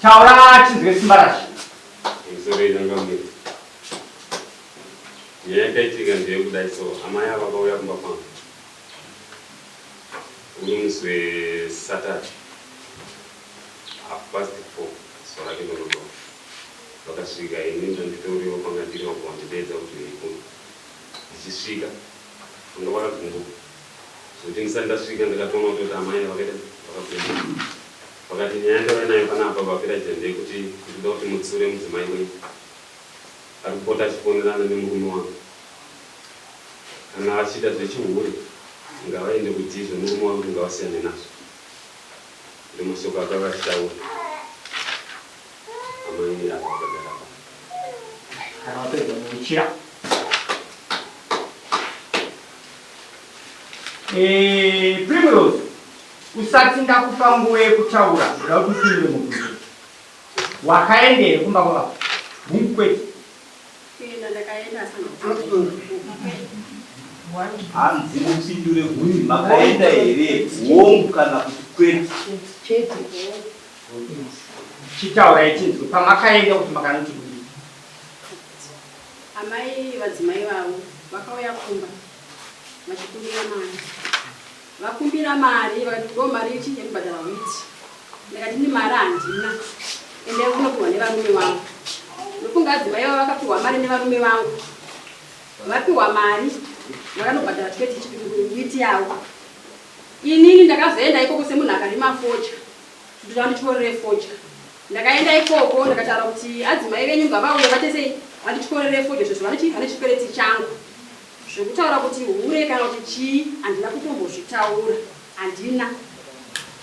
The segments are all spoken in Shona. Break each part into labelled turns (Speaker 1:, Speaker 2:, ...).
Speaker 1: Taura tinzwe simba racho.
Speaker 2: Pamusoro changamire. Nyaya yakaitika ndeyekudai so amai ava vakauya kumba kwangu uri musi weSaturday half past 4 zuva rake ndonodoro vakasvika ini ndanditoriwo panga ndiri vabva vandideedza kuti uyai kuno ndichisvika vanga vakagumbuka zvekuti ndisati ndasvika ndakatoona kutoti amai ava vakaita vakagumbuka vakati nyaya yandauya nayo panapa vaPiraja ndeyekuti ndikuda kuti mutsiure mudzimai wenyu ari kupota achifonerana nemurume wangu kana vachiita zvechihure ngavaende kudii zvemurume wangu ngavasiyane nazvo ndomashoko akauya achitaura amai ava vakagara pa
Speaker 1: Kana wapedza unochira. Eh, Primrose, usati ndakupa nguva yekutaura, ndoda kuti upindure mubvunzo. Wakaenda here kumba kwababa? Hungu kwete.
Speaker 3: Kuenda ndakaenda asi handina.
Speaker 4: Hanzi mupindure kuti makaenda here hongu kana kuti kwete.
Speaker 1: Chitaurai tinzwe pamakaenda kuti makanoti kudii.
Speaker 3: Amai vadzimai vavo vakauya kumba vachikumbira mari. Vakumbira mari vakati ndo mari ichi yekubhadhara wheat. Ndikati ini mari handina. Endai kunopiwa nevarume vangu. Ndofunga adzimai vavo vakapiwa mari nevarume vangu. Vapiwa mari vakanobhadhara chikwereti wheat yavo. Inini ndakazoenda ikoko semunhu akarima fodya. Kuti vandityorere fodya. Ndakaenda ikoko ndakataura kuti adzimai venyu ngavauye vaite sei vandityorere fodya sezvo vane vane chikwereti changu. Zvekutaura kuti hure kana kuti chii handina kutombozvitaura. Handina.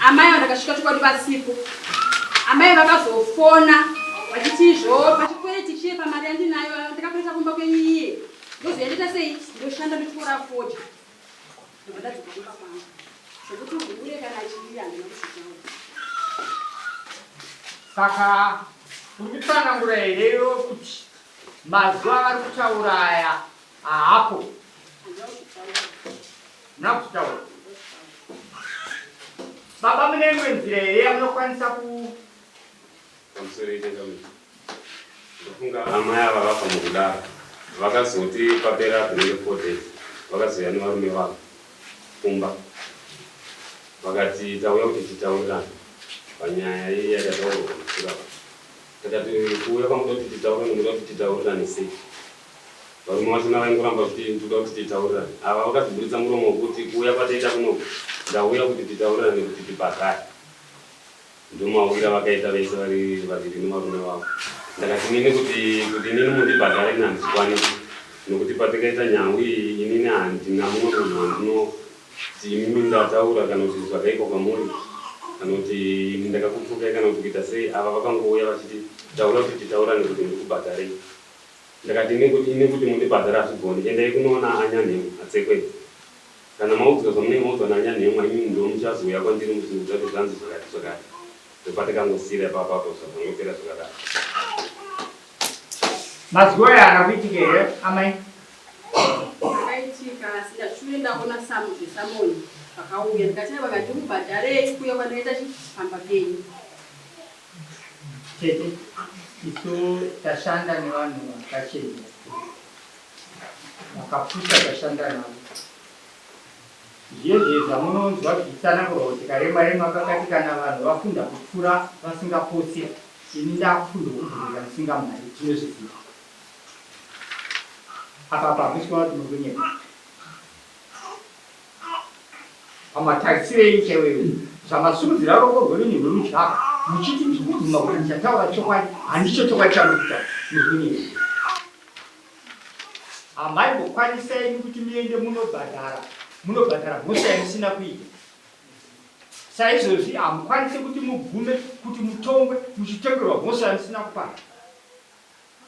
Speaker 3: Amai ava ndakasvika chokwadi vasipo. Amai vakazofona vachiti izvo pachikwereti chiye pamari yandinayo ndakakwereta kumba kwenyu iye. Ndozoendeta sei ndoshanda ndotyora fodya. Ndobva ndadzoka kumba kwangu. Zvekuti hure kana chii handina kuzvitaura.
Speaker 1: Saka uri kutsanangura here iwe kuti mazuva avari kutaura aya haapo?
Speaker 3: Handina kuzvitaura.
Speaker 1: Muna kuzvitaura. Baba mune imwe nzira here yamunokwanisa ku
Speaker 2: Pamusoro ichangamire. Ndofunga amai ava vafa mukudaro vakazoti papera dzinenge 4 days vakazouya nevarume vavo kumba vakati tauya kuti titaurirane panyaya iya yatataurwa pamashure apa. Takati kuuya kwamuda kuti titaurirane muda kuti titaurirane sei? Varume vachona vaingoramba vachiti ndoda kuti titaurirane. Ava vakazoburitsa muromo wekuti kuuya kwataita kunoku ndauya kuti titaurirane kuti tibhadhare. Ndomauyire avakaita vese vari vaviri nevarume vavo. Ndakati inini kuti kuti inini mundibhadhare ini handizvikwanisi nokuti patikaita nhau iyi inini handina mumwe munhu wandinoti imimi ndataura kana kuti zvakaikwa kwamuri kana kuti ini ndakakutukai kana kuti kuita sei. Ava vakangouya vachiti taura kuti titaurane kuti ndikubhadharei. Ndakati ini kuti ini kuti mundibhadhare hazvigoni endai kunoona anyanhemwa atsekwende. Kana maudzwa zvamunenge maudzwa naNyanhemwa imimi ndomuchazouya kwandiri muchindiudza kuti zvanzi zvakati zvakati. Ndopatikangosiira ipapo apo zvazongopera zvakadaro.
Speaker 1: Mazwi aya haana kuitika here amai?
Speaker 3: Zvakaitika asi ndashure ndaona sam zvesamoni zvakauya ndikati aiwa ngandikubhadharei kuuya kwandaita chi pamba penyu.
Speaker 1: Tete, isu tashanda nevanhu vakachenjera. Vakapusa tashanda navo. Zviye zviye zvamunonzwa zvichitsanangurwa kuti karema rema kakati kana vanhu vafunda kupfura vasingapotse ini ndakufunda kubvurira ndisingamhari tinozviziva. Apa apa hamusi kuona kuti muri kunyepa. Pamatarisiro enyu chaiwo iwo zvamasimudzira ruoko rwenyu rwerudyi apa muchiti ndiri kubvuma kuti ndichataura chokwadi handicho chokwadi chamuri kutaura muri kunyepa. Hamaimbokwanisa imi kuti muende munobhadhara munobhadhara mhosva yamusina kuita. Saizvozvi hamukwanise kuti mubvume kuti mutongwe muchitongerwa mhosva yamusina kupara.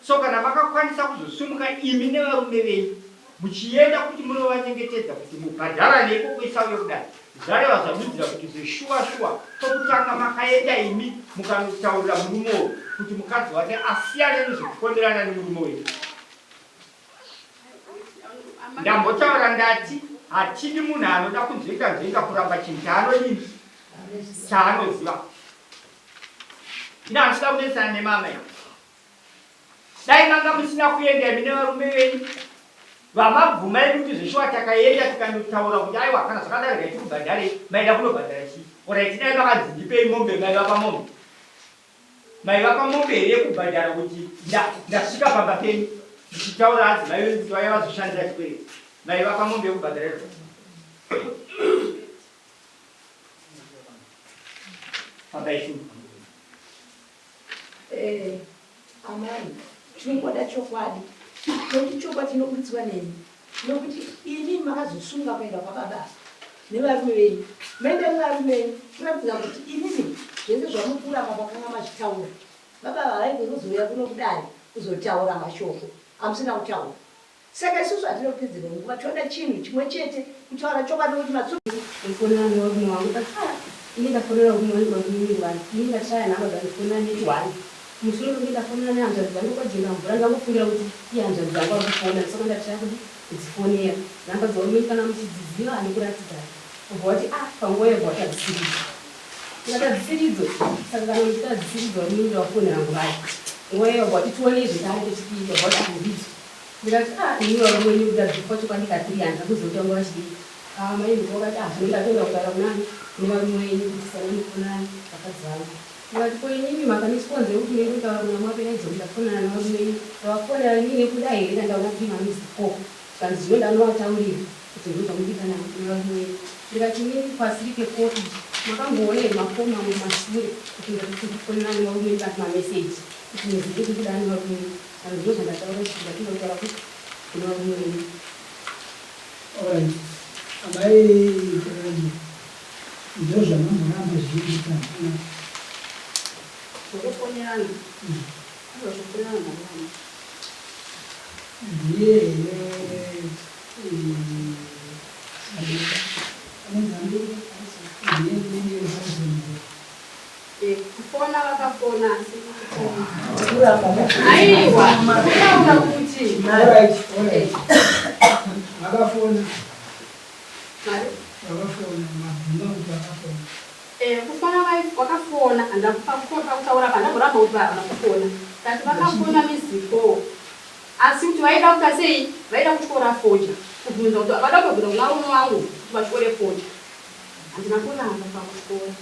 Speaker 1: So kana makakwanisa kuzosimuka imi nevarume venyu muchienda kuti munovanyengetedza kuti mubhadharane ikoko isauye kudai zvareva zvadudzira kuti zveshuwa shuwa pokutanga makaenda imi mukanotaurira murume uyu kuti mukadzi wake asiyane nezvekufonderana nemurume wenyu. Ndambotaura ndati hatidi munhu anoda kunzvenga nzvenga kuramba chinhu chaanodini chaanoziva. Ina handisida kunetsana nemama ini. Dai manga musina kuenda imi nevarume venyu vamabvuma edu kuti zveshuwa takaenda tikanotaura kuti aiwa kana zvakadaro regai tikubhadharei maida kunobhadhara chii orit dai makanzi ndipei mombe maivapa mombe maivapa mombe here yekubhadhara kuti ndasvika pamba penyu ndichitaura hanzi mai venyu kuti vaiva vazoshandira chikwereti maivapa mombe yekubhadhara here fambai shuma
Speaker 5: Eh, amai tinongoda chokwadi nokuti chokwadi chinoburitswa nemi nokuti imi makazosunga kuenda kwababa nevarume venyu maenda nevarume venyu kuratidza kuti imimi zvese zvamukuramba makanga machitaura baba vavaigozozouya kuno kudare kuzotaura mashoko amusina kutaura Saka isusu hatina kupedzerwa nguva toda chinhu chimwe chete kutaura chokwadi nokuti matsu.
Speaker 3: Ndifonera nevarume vangu but ah ini ndafonera varume vangu varume one ini ndashaya nhamba dzandifonera neti one mushure mekunge ndafonera nehanzvadzi dzangu kwajenga mvura ndangofungira kuti ihanzvadzi dzangu ari kufona saka ndashaya kuti kudzifonera nhamba dzavarume kana muchidziziva andikuratidzai ubva wati ah panguva iyo ubva wati hadzisiridzo ndikati hadzisiridzo saka kana muchiti hadzisiridzo varume ndavafonera nguvai nguva iyo ubva wati tionei zvekare kechipiri ubva wati handidzo Ndikati ah ini varume wenyu kuda zvifo chokwadi katiri handina kuziva kuti vanga vachidii. Ah mai Nhubu vakati ah zvino ndatoenda kutaura kunani nevarume wenyu kuti sanani kufonani vakadzi vangu. Ndikati ko inini makandisponzera kuti muende kutaura kuna mapera idzo ndafonana nevarume wenyu ndavafonera inini nekuda here ndandaona kuti mamissed call zvikanzi zvino ndanovataurira kuti ndozvamudikana nevarume wenyu. Ndikati inini pasiri pecall iyi makangoona here macall mamwe kumashure kuti ndikufonera nevarume wenyu kana mamessage kuti muzive kuti ndikudana nevarume wenyu. Kana ndizvo zvandataura izvi ndatoda kutaura kuti kune varume venyu.
Speaker 6: Alright. Amai Karanje, ndozvamamboramba zvichiitika kana
Speaker 3: Zvokufonerana. Ndizvo zvokufonerana ndaramba.
Speaker 6: Ndiye here eh, anonzi ani? Ndiye ndiye Samson.
Speaker 3: Kufona vakafona asi aiwa kutaura kuti
Speaker 6: vakafona vakafona mabvuma kuti vakafona
Speaker 3: eh, kufona vakafona handakutaura pandamboramba kuti havana kufona kati vakafona miziko asi kuti vaida kuita sei vaida kutyora fodya kubvunza kuti vada kutobvunza kuna rume wangu kuti vatyore fodya Handina kuramba pakutyora.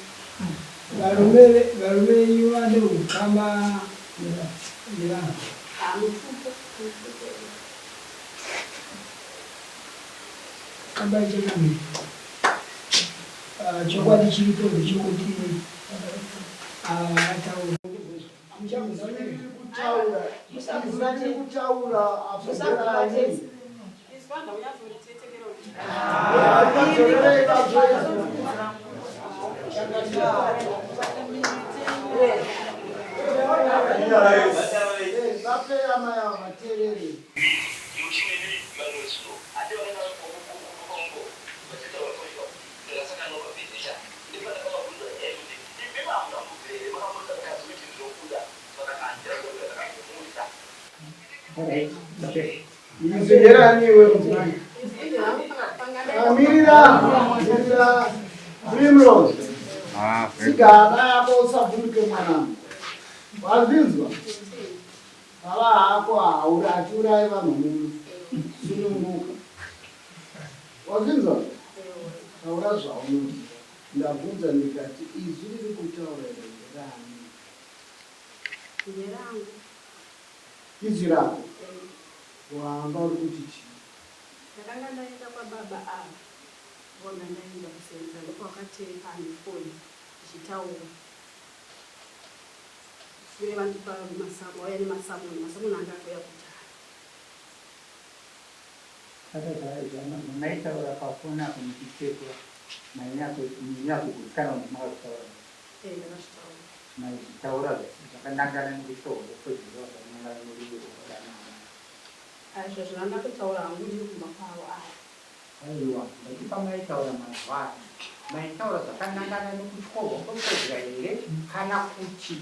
Speaker 6: Varume varume venyu vane ukama nevanhu.
Speaker 3: Ah, mutupo, mutupo.
Speaker 6: Kambai changamire. Ah, chokwadi chiripo ndechekuti ava vakataura.
Speaker 7: Kutaura, kutaura,
Speaker 5: Musabvumate.
Speaker 7: Muzerani iwe mudzimai. Mirira, mirira. Primrose. Sigara yako usavhunduke mwanangu. Wazvinzwa? Baba hako hauri achiurai vanhu muno. Sununguka. Wazvinzwa? Taura zvaunoda. Ndabvunza ndikati izwi riri kutaura iri nderani?
Speaker 3: Nderangu.
Speaker 7: Izwi rako. Wanga uri kuti chii?
Speaker 3: Ndakanga ndaenda kwababa ava vona ndaenda kusenza ndopavakatepa nefoni ndichitaura sure vandipa masamu vauya nemasamoni masamoni anga atouya kudhara.
Speaker 1: Saka zvamaitaura pafoni apo muchitekwa mainyatsogutsikana kuti makazvitaura?
Speaker 3: Eh, ndakazvitaura.
Speaker 1: Maizvitaura zvakanangana nekushorwa kwekodzero zvakanangana nerudo rwakadanana.
Speaker 3: Aizvo zvandatotaura hangu ndiri kumba kwavo aya.
Speaker 1: Aiwa, ndati pamaitaura mazuva aya, maitaura zvakanangana nekutyorwa kwekodzera here kana kuti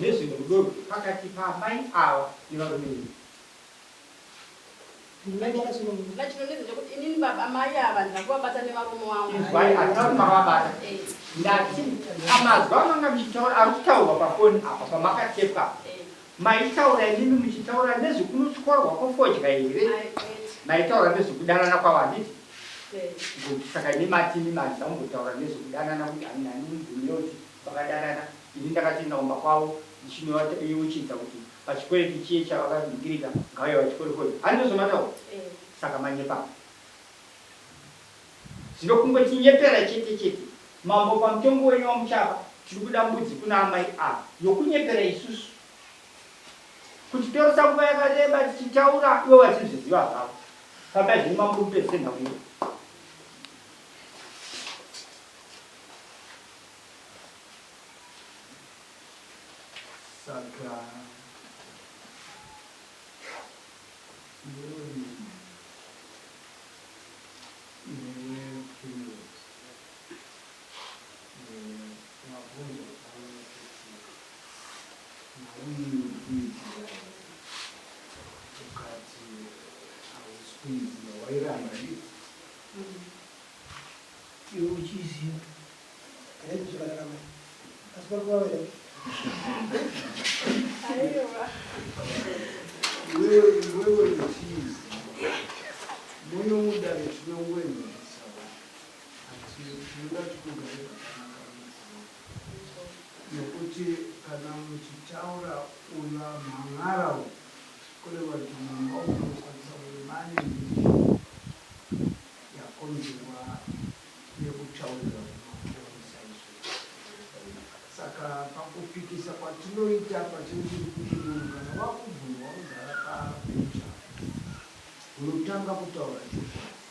Speaker 1: nezverudo rwuri pakati paamai ava nevarume venyu?
Speaker 3: Chinonetsa chekuti inini baba mai ava ndakuvabata nevarume wangu.
Speaker 1: Izwai, hatina kuti makavabata.
Speaker 3: Eh.
Speaker 1: Ndati pamazwi amanga muchitaura ari kutaurwa pafoni apa pamakatepwa maitaura imimi muchitaura nezvekunotyorwa kwefodya here? Maitaura nezvekudanana kwavo handiti? Good. Saka imi mati imi mandida kumbotaura nezvekudanana kuti ani nani mubvumire kuti vakadanana. Ini ndakatoenda kumba kwavo ndichinovayeuchidza kuti pachikwereti chiye chavakadingirika ngavauye vatyore fodya. Handizvo zvamataura? Saka manyepa. Zvino kungotinyepera chete chete. Mambo pamutongo wenyu wamuchapa tiri kuda mbudzi kuna amai ava yokunyepera isusu. Kutitoresa nguva yakareba tichitaura ivo vachizviziva zvavo. Fambai zvenyu mambo mupedzise nhau iyo.
Speaker 7: Saka iwewe newe Primrose mabvunzwa pano kuti nhau iyi uri kuiziva here ukati hausi kuiziva wairamba handiti?
Speaker 6: Iwe uchiiziva Ready zvakanaka mai. Asi pari kuvava here?
Speaker 3: Aiwa.
Speaker 7: Iwewe iwewe uchiiziva. Muno mudare tinongoenzanisa vanhu. Hati tinoda kuti mugare zvakanaka mudzimai. Nokuti kana muchitaura uyu amhan'ara uyu kureva kuti mumba umu munokwanisa kunge mane mhirizhonga yakonzerwa nekutaurira kumafoni saizvozvi. Saka pakupikisa kwatinoita pachedu tiri kuti munhu kana wakubvunzwa wakagara pabench apo unotanga kutaura chokwadi.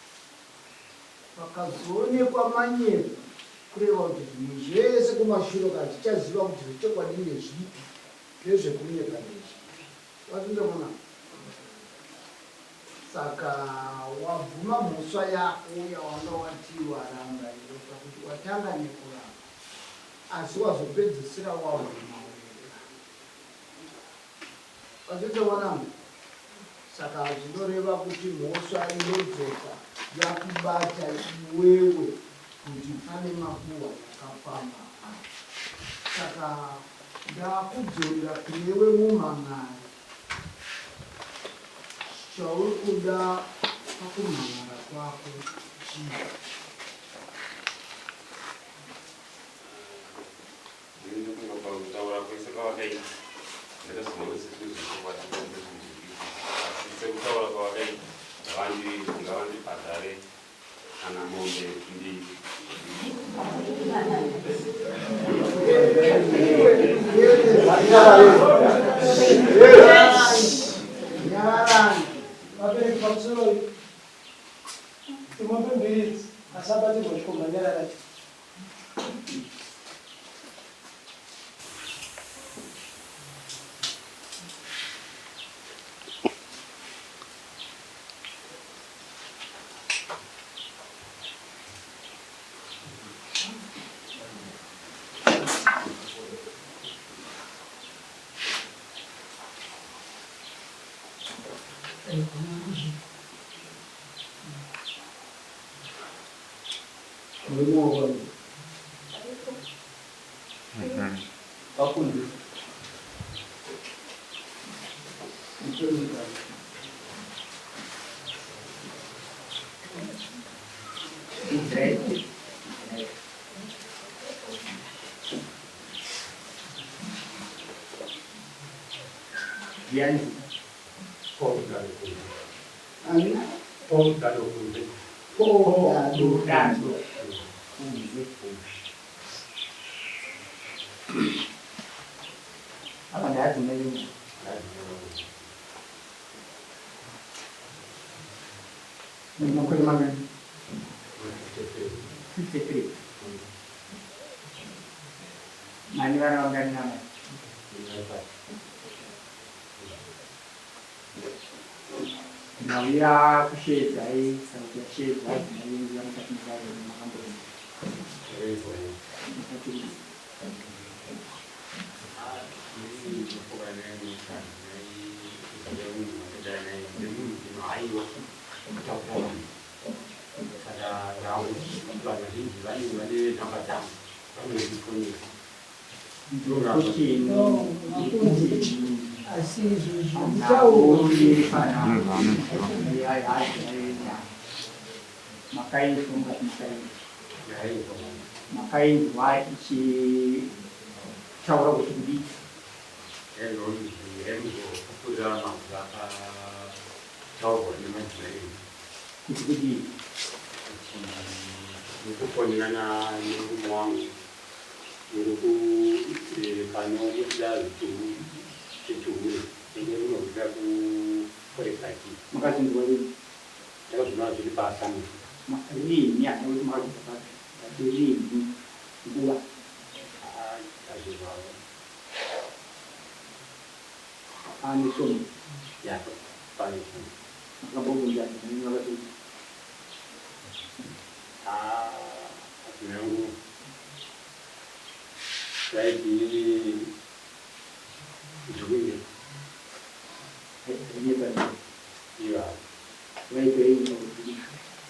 Speaker 7: Pakazoonekwa manyepo kureva kuti zvinhu zvese kumashure uko hatichaziva kuti zvechokwadi ndezvipi nezvekunyepa ndezvipi. Wazvinzwa mwanangu? Saka wabvuma mhosva yako yawanga wati waramba here pakuti watanga nekuramba asi wazopedzisira wabvuma wega. Wazvinzwa mwanangu? Saka zvinoreva kuti mhosva inodzoka yakubata iwewe kuti pane makuhwa yakafamba apa. Saka ndakudzorera kunewe mumhan'ari. Chauri kuda pakumhan'ara kwako chii?
Speaker 2: Ini ndofunga pakutaura kwese kwavakaita ndakazoona sezvinhu zvechokwadi ndezvinzwikisa asi sekutaura kwavakaita ngavandibhadhare kana mombe mbiri.
Speaker 6: Vabereki pamusoro imombe mbiri idzi asabatirwa chikomba nyarara.
Speaker 7: Murume wako aripo?
Speaker 4: Pakunze.
Speaker 7: Mupe mukana.
Speaker 1: Ndiani?
Speaker 2: Paul Dado Kunze.
Speaker 7: Ani?
Speaker 2: Paul Dado Kunze.
Speaker 7: Paul Dado.
Speaker 1: Dado. Kunze. Apa ndadzimai venyu. Mune makore mangani? 53. Mane vana vangani namai? Ndauya kusheedzai kana kuti yasheedzwa adzimai venyu vamukati medare makamboenda. Makatiriza.
Speaker 2: Saka vanhu vazhinji vanenge vane nhamba dzangu.
Speaker 6: Asi izvo zvekutaura
Speaker 1: Makaifunga makainzwa ichitaura kuti kudii? Kuti kudii?
Speaker 2: Ndikufonelana nemurume wangu ndiri panobuda zvechihure ende rinobvira kuforex ID.
Speaker 1: Makazinzwa rini?
Speaker 2: Ndakazvona zviri paSunday.
Speaker 1: Rini? Hana kuti makazvinzwa papi, but rini, nguva?
Speaker 2: Azvizwa.
Speaker 1: Pane svondo?
Speaker 2: Ya, pane svondo.
Speaker 1: Makambobvunza zvinenge vakati?
Speaker 2: Azvina yangu vaiti inini ndikunya.
Speaker 1: Rinyepa.
Speaker 2: Ivavo.
Speaker 1: Vaitoita kuti?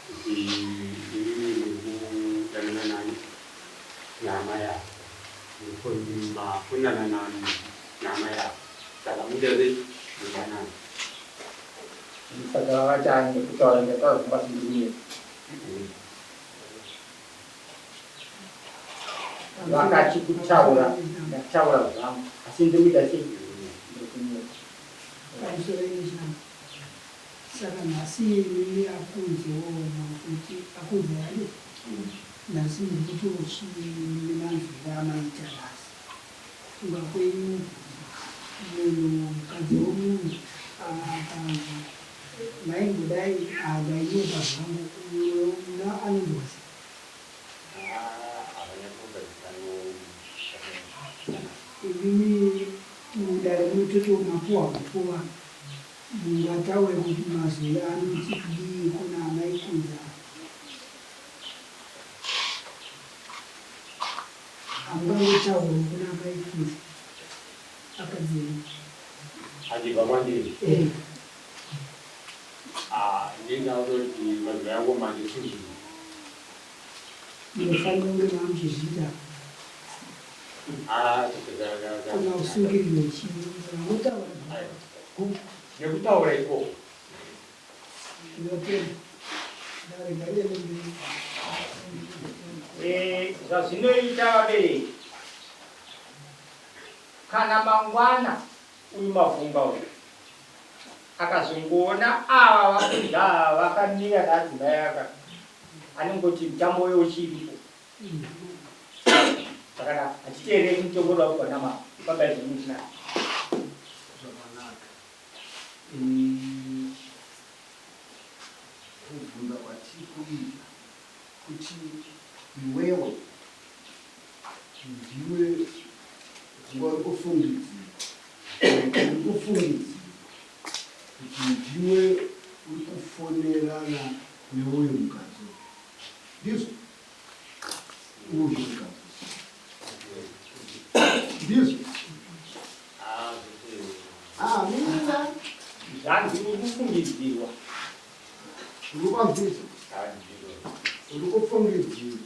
Speaker 2: Kuti inini ndikudanana nani nama yavo, mafunana nama yavo, saka muchase mudanana.
Speaker 1: Saka vakati ani kutaura ndataura zvingasi ndikunyepa? Vakati kutaura ndataura zvangu, asi ndiri kuita sei? Ndiri kunyepa.
Speaker 6: Pamusoro yechina. Saka nhasi imimi akunzewo makuti akunze adi nhasi muri kuti uchine manzwiro amaita nhasi, kufunga kwenyu, munhu mukadzi womunhu maimbodai ndainyepa zvangu, una anonzwa sei? Imimi mudare munototo mapuwa kupuwa, mungataure kuti mazwi anoti kudii kuna amai Kudza? Hamungangotauri kuna amai Kudza akadzi enyu?
Speaker 2: Achibva kwandiri?
Speaker 6: Eh.
Speaker 2: Ndingautoti mazwi yangu manje suzvii.
Speaker 6: Munofanira kunge mamuchizviita kana usungirirwe chii motaura.
Speaker 2: Nekutaura ikoko.
Speaker 6: Ndinotenda dare, ngariende mberi.
Speaker 1: Zvazvinoita vabereki, kana mangwana uyu Mavhunga uyu akazongoona ava vaKudza ava vakamira naadzimai aka, anongoti mutambo uyo uchiripo. Zvakanaka, hatiteereri mutongo wakupa namama fambai zvemuchinaa.
Speaker 7: Zvakanaka. Kubvunza kwatiri kuita kuti iwewe ndiwe uri kufungidzira, uri kufungidzira kuti ndiwe uri kufonerana neuyu mukadzi uyu, ndizvo? Uyu mukadzi, ndizvo? Ah, mina.
Speaker 1: Zvanzi uri kufungidzirwa.
Speaker 7: Uri kwanzisa, uri kufungidzira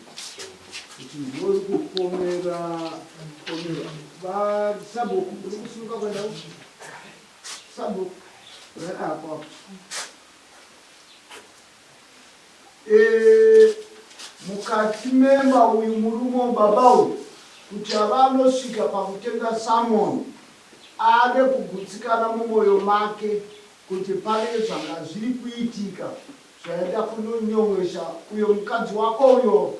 Speaker 7: kuti ndiwe uri kufonera fonera vasabhuku. Uri kusimuka kuenda sabhuku apo. Mukati memba uyu murume, baba uyu, kuti ava anosvika pakutenga summon, ade kugutsikana mumwoyo make kuti pane zvanga zviri kuitika zvaida kunonyowesha uyo mukadzi wako uyo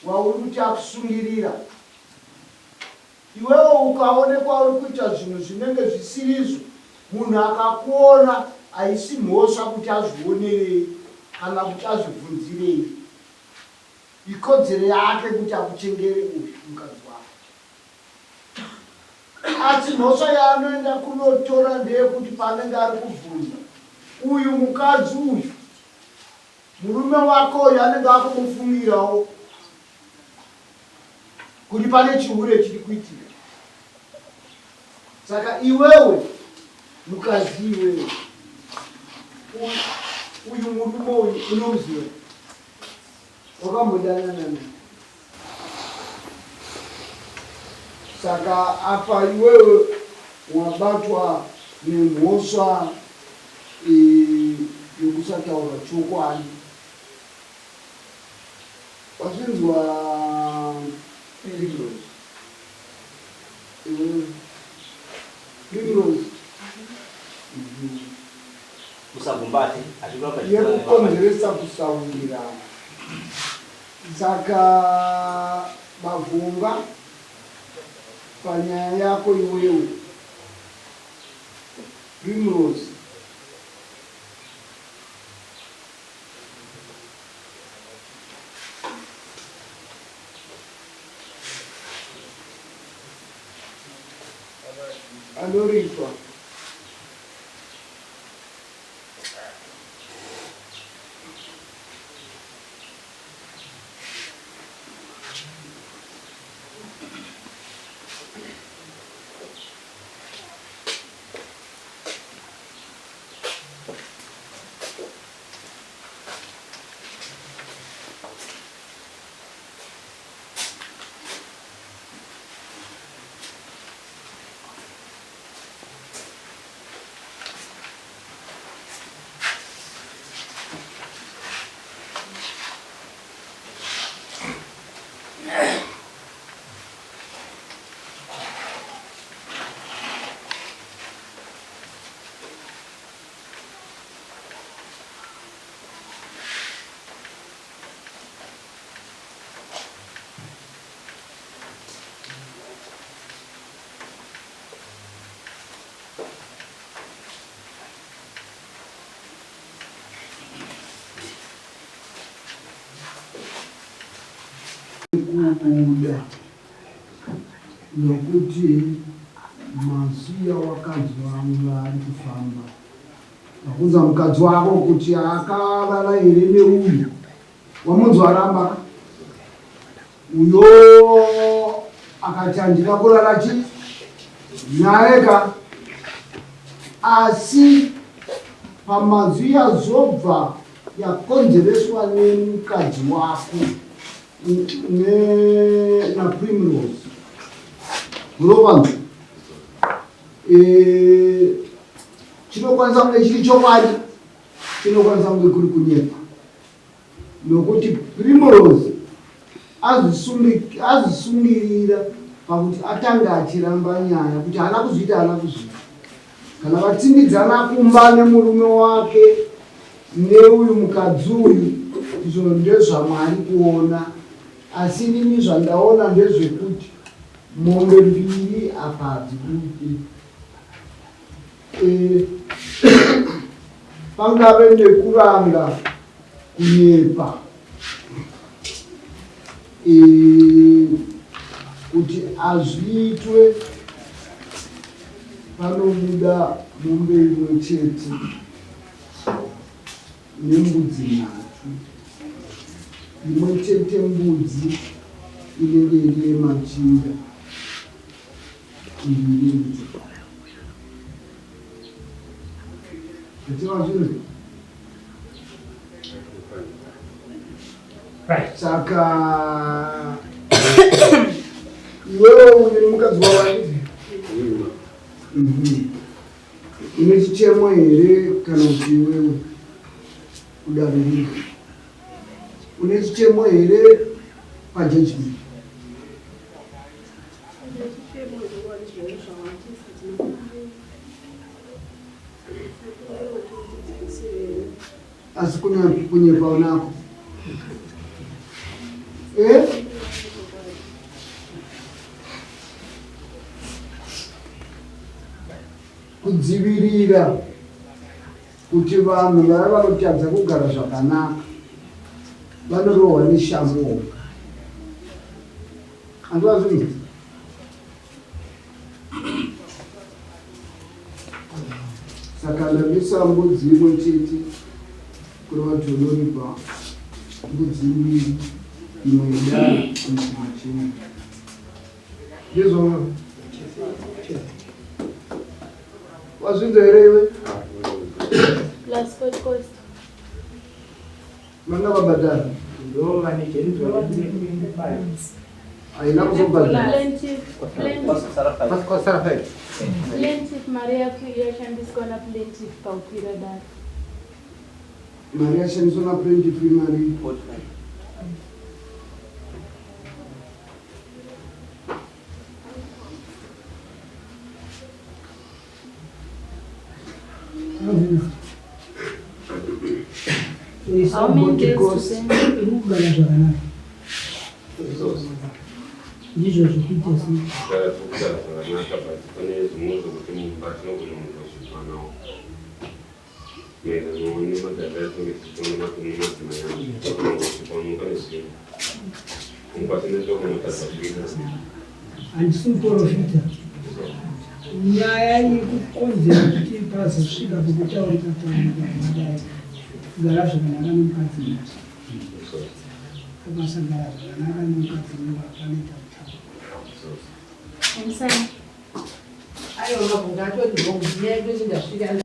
Speaker 7: wauri kuti akusungirira iwewo. Ukaonekwa uri kuita zvinhu zvinenge zvisirizvo, munhu akakuona, haisi mhosva kuti azvionerei kana kuti azvibvunzirei. Ikodzero yake kuti akuchengere uyu mukadzi wako, asi mhosva yaanoenda kunotora ndeyekuti paanenge ari kubvunza uyu mukadzi uyu, murume wako uyu, anenge akumufungirawo kuti pane chihure chiri kuitika. Saka iwewe mukadzi, iwewe, uyu murume uyu unomuziva? Wakambodanana naye? Saka apa iwewe wabatwa nemhosva yokusataura chokwadi. Wazvinzwa Primrose? Iwewe Primrose.
Speaker 4: Usagumbate, achikuramba
Speaker 7: Yekukonzeresa kusawirirana. Saka Mavhunga panyaya yako iwewe Primrose anoripa. Kubuda nokuti mazwi awakanzwa anga ari kufamba wakunza mukadzi wako kuti akarara here neuyu wamunzwa aramba uyo akati handina kurara chi naye ka asi pamazwi yazobva yakonzereswa nemukadzi wako naPrimrose munovanhu e, chinokwanisa kunge chiri chokwadi chinokwanisa kunge kuri kunyepa nokuti Primrose azvisungirira pakuti atanga achiramba nyaya kuti haana kuzviita haana kuzviita kana vatsimbidzana kumba nemurume wake neuyu mukadzi uyu izvo ndezvamwari kuona asi inini zvandaona ndezvekuti mombe mbiri apa hadzibudi e, pangave nekuranga kunyepa e, kuti azviitwe panobuda mombe imwe chete nembudzi nhatu imwe chete mbudzi inenge iri yemachinda mbiri Saka iwewe uyu nemukadzi wavo handiti? Mhm. Une chichemo here kana kuti iwewe kudarira? Une chichemo here pajudgment? Asi kunyepa unako eh? Kudzivirira kuti vanhu vaya vanotadza kugara zvakanaka vanorohwa neshamu. Andivazvinzi Saka ndabisa mbudzi imwe chete kureva kuti unoripa mbudzi mbiri imwe yedare imwe kumachena. Ndizvo wazvinzwa here iwe?
Speaker 8: Plus court cost.
Speaker 7: Vanga vabhadhara.
Speaker 1: Ndo vane
Speaker 7: Haina kuzobhadhara.
Speaker 8: Plaintiff, plaintiff,
Speaker 4: Kwazosara 5.
Speaker 9: Kwasara 5.
Speaker 8: plaintiff mari yashandiswa naplaintiff pakukwira dare.
Speaker 7: Mari yashandiswa naplaintiff imari
Speaker 4: 45.
Speaker 8: How many days to send?
Speaker 6: Iri kugara zvakanaka. Ndizvo zvekuita sei?
Speaker 2: Kugara kugara zvakanaka, but pane zvimwe zvokuti mumba tinogona kungozvipanawo maererano nemagariro atinenge tichiona madzimai angu tingozvipano pane zvimwe mumba tinoita kunotadza kuita.
Speaker 6: Handisi muprofita. Nyaya iri kukonzera kuti pazosvika pekutaurika taurika zvakadai, kugara zvakanaka nemukadzi mumba. Ukasagara zvakanaka nemukadzi mumba panoita kutaura.
Speaker 8: And sign.
Speaker 5: Aiwa, mabvunzo atori wrong. Nyaya yekuti ndasvika.